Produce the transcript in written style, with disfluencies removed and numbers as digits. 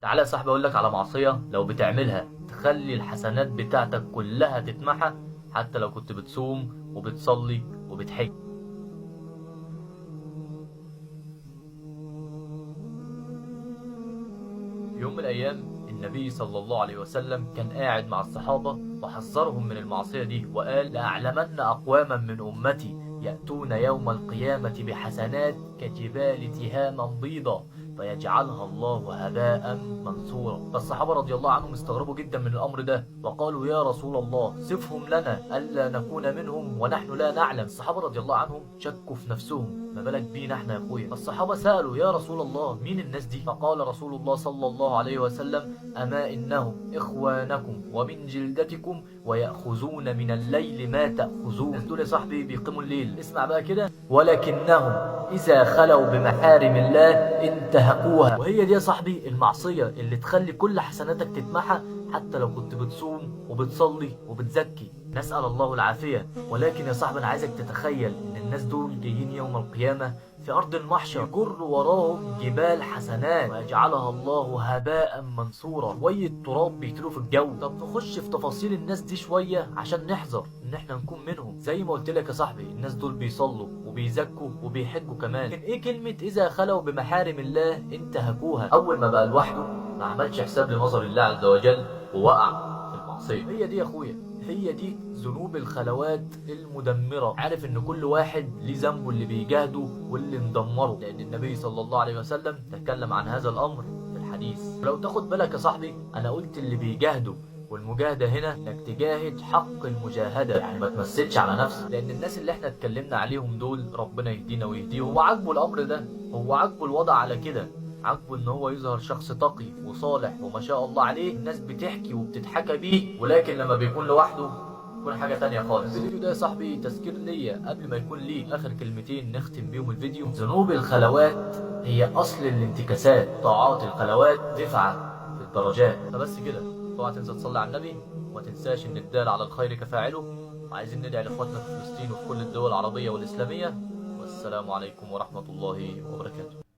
تعالى يا صاحبي اقول لك على معصية لو بتعملها تخلي الحسنات بتاعتك كلها تتمحى، حتى لو كنت بتصوم وبتصلي وبتحج. في يوم من الايام النبي صلى الله عليه وسلم كان قاعد مع الصحابة وحذرهم من المعصية دي، وقال: لأعلمن أقواما من أمتي يأتون يوم القيامة بحسنات كجبال تهاما بيضا فيجعلها الله هباء منثورا. فالصحابة رضي الله عنهم استغربوا جدا من الأمر ده وقالوا: يا رسول الله صفهم لنا ألا نكون منهم ونحن لا نعلم. الصحابة رضي الله عنهم شكوا في نفسهم، ما بالك بينا احنا يا اخويا. فالصحابة سألوا: يا رسول الله مين الناس دي؟ فقال رسول الله صلى الله عليه وسلم: أما إنهم إخوانكم ومن جلدتكم ويأخذون من الليل ما تأخذون. الناس دول يا صاحبي بيقيموا الليل، اسمع بقى كده: ولكنهم إذا خلوا بمحارم الله انتهكوها. وهي دي يا صاحبي المعصية اللي تخلي كل حسناتك تتمحى حتى لو كنت بتصوم وبتصلي وبتزكي. نسأل الله العافية. ولكن يا صاحبي أنا عايزك تتخيل إن الناس دول جايين يوم القيامة في أرض المحشر يجر وراهم جبال حسنات ويجعلها الله هباء منثورا، شوية تراب بيطيروا في الجو. طب نخش في تفاصيل الناس دي شوية عشان نحذر إن احنا نكون منهم. زي ما قلت لك يا صاحبي الناس دول بيصلوا وبيزكوا وبيحجوا كمان، لكن إيه كلمة إذا خلوا بمحارم الله انتهكوها؟ أول ما بقى لوحده ما عملش حساب لنظر الله عز وجل ووقع في المعصية. هي دي يا أخويا، هي دي ذنوب الخلوات المدمرة. عارف ان كل واحد ليه ذنبه اللي بيجاهده واللي مدمره، لان النبي صلى الله عليه وسلم تكلم عن هذا الامر في الحديث. لو تاخد بالك يا صاحبي انا قلت اللي بيجاهده، والمجاهدة هنا انك تجاهد حق المجاهدة، يعني ما تمثلش على نفسك، لان الناس اللي احنا اتكلمنا عليهم دول ربنا يهدينا ويهديهم، هو عاجبه الامر ده، هو عاجبه الوضع على كده، عاجبه ان هو يظهر شخص تقي وصالح وما شاء الله عليه، الناس بتحكي وبتتحكى بيه، ولكن لما بيكون لوحده يكون حاجة تانية خالص. الفيديو ده يا صاحبي تذكير ليا قبل ما يكون ليه اخر كلمتين نختم بيهم الفيديو. ذنوب الخلوات هي اصل الانتكاسات، طاعات الخلوات رفعة في الدرجات. فبس كده، اوعى تنسى تصلي على النبي، وما تنساش ان الدال على الخير كفاعله. وعايزين ندعي لاخواتنا في فلسطين وفي كل الدول العربية والإسلامية. والسلام عليكم ورحمة الله وبركاته.